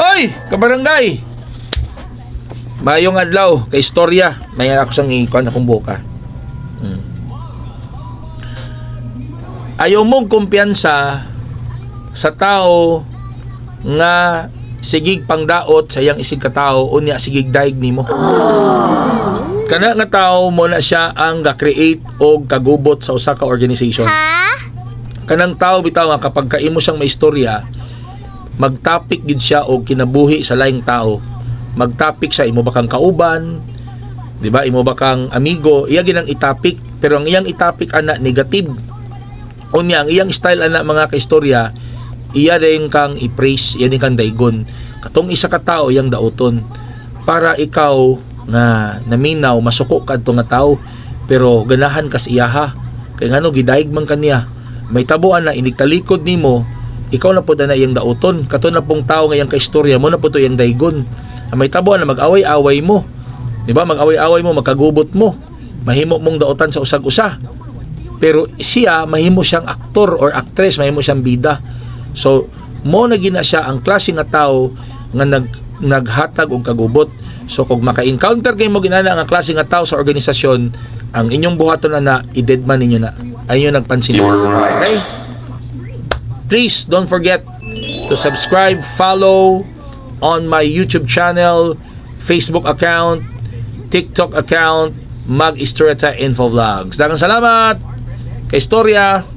Oy, kabarangay! Mayong adlaw, kay istorya. May ako sang ikuan akong buka. Ayaw mong kumpiyansa sa tao nga sigig pangdaot sa iyang isig katao, unya sigig daig nimo. Kana nga tao mo na siya ang ga-create og kagubot sa usa ka organization. Kanang tao bitaw nga kapag kaimo siyang may istorya, magtapik gid siya og kinabuhi sa laing tao. Magtapik sa imo ba kang kauban, di ba? Imo ba kang amigo, iya ginang itapik, pero ang iyang itapik ana negative. Unya ang iyang style ana, mga kaistorya, iya din kang i-praise, iya din kang daigon. Katong isa ka tao iyang dauton para ikaw nga naminaw masuko kadto nga tao, pero ganahan kas iyaha kay ngano gidaig man kaniya. May tabuan na inigtalikod nimo, ikaw na pud na iyang dauton, kato na pong tao nga iyang kaistorya mo na pud to iyang daigon. Ang may tabuan na mag-away-away mo, di ba? Mag-away-away mo, magkagubot mo, mahimo mong dautan sa usag-usa, pero siya mahimo siyang aktor or actress, mahimo siyang bida. So mo na gina siya ang klase nga tao nga naghatag og kagubot. So kung maka-encounter kay mo ginana nga klase nga tao sa organisasyon, ang inyong buhaton ana, i-deadman ninyo na, ay inyo nagpansin. Okay, please don't forget to subscribe, follow on my YouTube channel, Facebook account, TikTok account, Mag Istorya Info Vlogs. Daghang salamat kay Istorya.